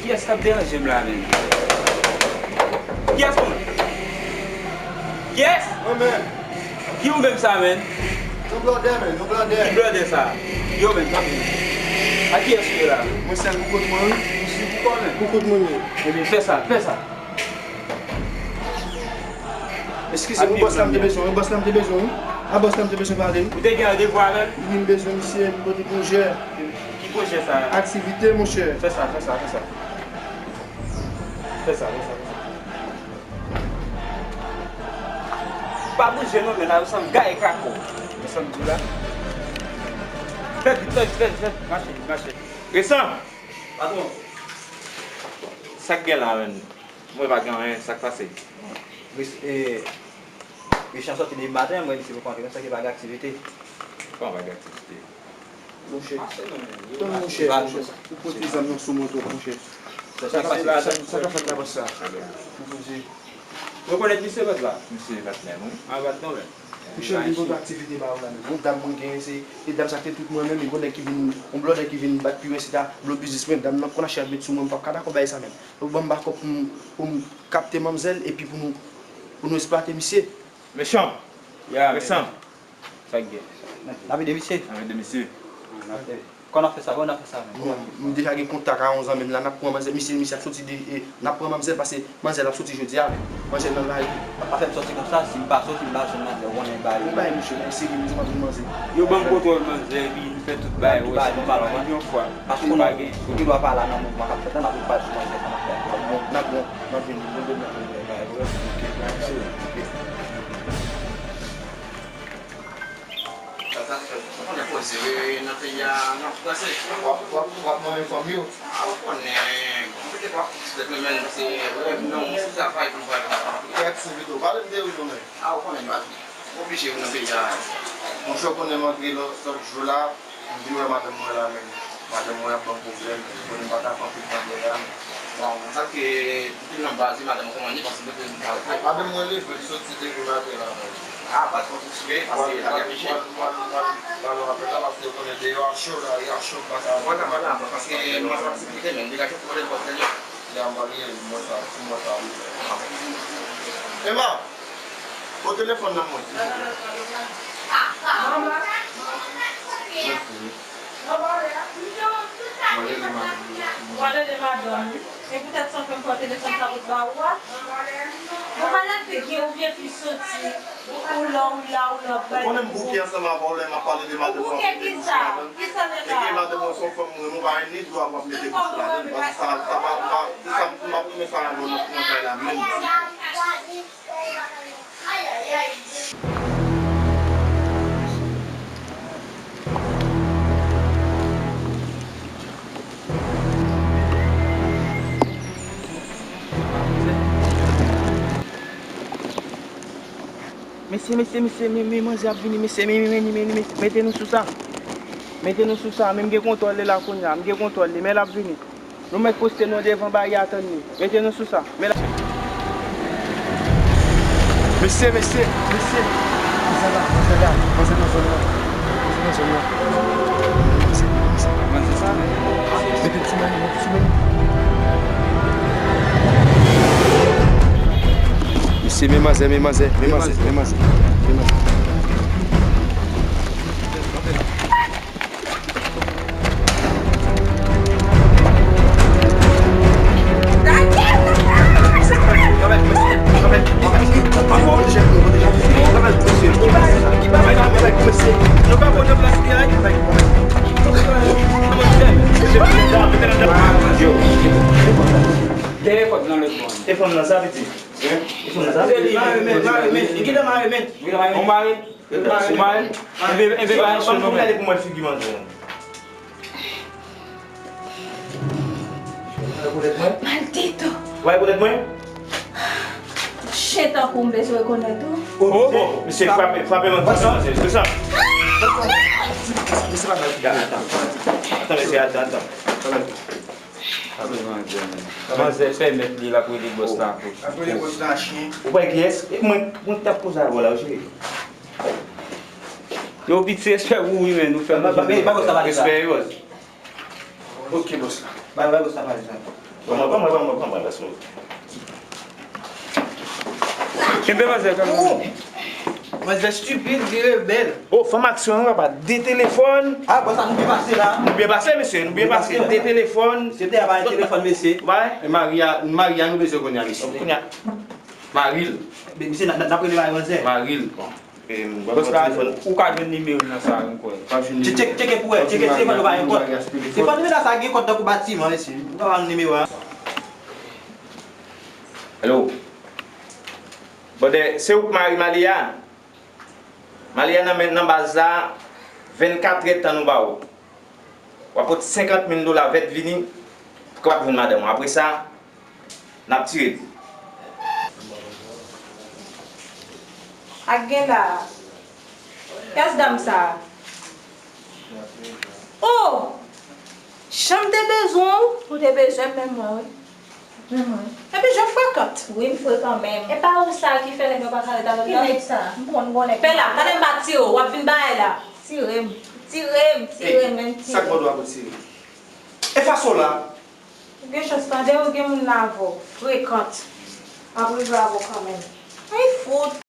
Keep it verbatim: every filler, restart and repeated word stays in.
Kiyès k ap deranje m la menm? Kiyès ou menm? Kiyès? Mwen menm. Ki ou menm sa menm? Yon blòdè menm, yon blòdè. Ki blòdè sa? Yo menm, tanpri. A kiyès ou ye la? Mwen sèl pou kont mwen wi. Ou si pou kò menm? Pou kont mwen wi. Ebyen fè sa, fè sa. Eskize m, bòs la m te bezwen wi, bòs la m te bezwen wi. A bòs la m te bezwen pale wi. Ou te gen randevou avè l? Wi, m bezwen misye, m pote pwojè. Ki pwojè sa? Aktivite, monchè. Fè sa, fè sa, fè sa. Fè sa, fè sa, fè sa. Pa bouje non, men la, ou sanm gaye kako. Ou sanm di la. Fè vit, fè vit, fè vit, fè vit. Mache, mache. Resan! Patwon. Sa k gen la, menm? Mwen pa gen anyen, sa k pase? Res-, e, Richan sòti depi maten, mwen di se pou kontre, konsa ki pa gen aktivite. Kòman pa gen aktivite? Monchè. Tann monchè, monchè. Ou pote zam nan sou mwen twòp, monchè. Sa k ap fèt la, sa k ap fèt la, bòs la? Ou poze. Rekonèt misye, bòs la? Misye patnè m wi. A, patnè w menm. Monchè, m gen yon aktivite ba ou la menm. Yon dam mwen genyen, se, se dam sa k te tout mwen menm, e gon nèg ki vin, yon blòdè ki vin bat pi wè, se ta blo biznis mwen, dam nan konn achte ak bèt sou mwen, m p ap ka dakò bay sa menm. Ou ban m bakòp pou m, pou m kapte manmzèl, epi pou nou, pou nou eksplwate misye. Mechan. Ya, mechan. Sa k gen? N ap ede misye. N ap ede misye. Kòman n ap fè sa? Kòman n ap fè sa menm? Kòman n ap fè sa? M deja gen kontak a yon zanmi m la, n ap pran manzè, misye, misye ap soti de, e, n ap pran manzè, paske manzè l ap soti jodi a menm. Manzè nan lari. Pa fè m sòti konsa, si m pa soti, m pa jwenn manzè, ou konnen bagay. Ou bay misye, misye gen bezwen m ap jwenn manzè. Yo ban m kontwòl manzè, epi m fè tout bagay, wè, si m pa la yon fwa. Paske ou gen dwa pa la nan mouvman k ap fèt la, m ap pale sou manzè, sa m ap fè. N ap bon, n ap bon, n ap vini, bon, bon, n ap vini. Sa, sa fè, ou konnen koze nan peyi a, nan franse. W ap, w ap, w ap manyen fanmi w. A, ou konnen, konpete pa pou ti tèt mwen, men se rèv non, se travay pou m pral. Fè aktivite w, pale m de ou non, men. A, ou konnen, m pa oblije vin nan peyi a. Monchè, ou konnen malgre lòt, lòt jou la, m vin wè madanm mwen la menm. Madanm mwen ap ban m pwoblèm, m konnen m pa ka fè anpil nan dèyè a, men. Bon, antanke, depi nan baz, madanm mwen kòman li, paske m te prezante. Madanm mwen leve, li soti depi maten la menm. A, pa t konn sou sou, paske pa gen pije. Mwen, mwen, mwen, mwen, mwen, apèl la, paske ou konnen deyò a cho la, a cho, m pa ka. Mwen ka pale anvan, paske mwen sa ti kite menm, degaje pou lè pòs la. Ya, m pa bliye, mwen sa, mwen sa, wi. Emma! Bon, telefòn nan mwen, silvouplè. Manman. Mèsi. Mwen rele madanm. Mwen rele madanm, wi. E poutèt sa fè m pran telefòn sa pou t ba ou a? Ou malad, figi ou byen pi soti. Ou la, ou la, ou la, ou la. Ou konnen m bouke ansanm avè w lè m ap pale de madanm ou. Ou bouke kisa? Kisa l la? E ke madanm ou se yon fanm mwen, ou pa gen ni dwa pou ap mete bouch ou ladan l, paske sa, sa pa, pa, se sa m, m ap renmen sa avè w nan, nan kay la menm. Mesye, mesye, mesye, men, men manzè ap vini, mesye, men, men, men, men, men, mete nou sou sa. Mete nou sou sa, men m gen kontwòl li la kounye a, m gen kontwòl li, men l ap vini. Nou mèt poste nou devan baryè a tann li. Mete nou sou sa. Men la. Mesye, mesye, mesye. Manzè la, manzè la, manzè nan zòn nan. Manzè nan zòn nan. Mesye, mesye. Manzè sa, men. Mete l sou men, mete l sou men. Mesye, men manzè, men manzè, men manzè, men manzè. Men manzè. Telefòn nan sa, pitit. Telefòn nan sa. Se li, mare men, mare men. Li gentan mare men. Ou mare? Ou mare? Enben, enben, ba yon sou nou men. Gade pou mwen figi manzè. Rekonèt mwen? Maldito! Ou rekonèt mwen? Chen tankou m bezwen rekonèt ou. Oh, oh, misye frape, frape manzè, frape manzè. Se sa. Misye pa nan. Atan, atan, atan, mesye, atan, atan. Manzè pèmèt li, l ap rele bòs la ankò. L ap rele bòs la chen. Ou pa kiyès? E mwen, mwen t ap koze avè w la, wi, cheri. Yo, piti, respè pou ou, wi, men nou fè nou. Respè, bòs. Ok, bòs la. Bay, bay, bòs la, pale sa. Pran mwen, pran mwen, pran mwen, pran mwen, pase mwen. Kenbe manzè kanmenm. Manzè stipid, li rebèl. Oh, fanm aksyon, papa. De telefòn. Ah, bon, sa nou byen pase la. Nou byen pase, mesye, nou byen pase. De telefòn. Se te aba telefòn, mesye. Bay. E mari a, mari a nou bezwen konnen a, mesye. Kounye a. Mari l. Mesye, n ap rele bay manzè. Mari l. Bòs la, ou ka jwenn nimewo l nan sa, m kwè. Ou ka jwenn nimewo l. Tcheke pou wè, tcheke si telefòn nou pa gen kòd. Telefòn nou la sa gen kòd tankou batiman, mesye. Nou pa wè nimewo a. Hello. Brother, se ou k mari Malia? Malia nan men nan baz la, vennkat èdtan nou ba ou. W ap pot senkant mil dola vèt vini, pou kapab jwenn madanm ou. Apre sa, n ap tire l. Ak gen la. Kiyès dam sa a? Oh! Jan m te bezwen w, ou te bezwen m menm mwen, wi. Menm mwen. Epi jan w frekant. Wi, m frekan menm. E pa ou sa ki fè nèg yo pa ka ret avè m nan? Ki nèg sa? M konn bon nèg. Fè la, talè m pa tire w, w ap vin bagay la. Tire m. Tire m, tire m, menm tire m. Sa k bò dwa pou tire? E fason la. Ou gen chans tande, ou gen moun la avè w. Frekant. M ap rive avè w kanmenm. Ay fout.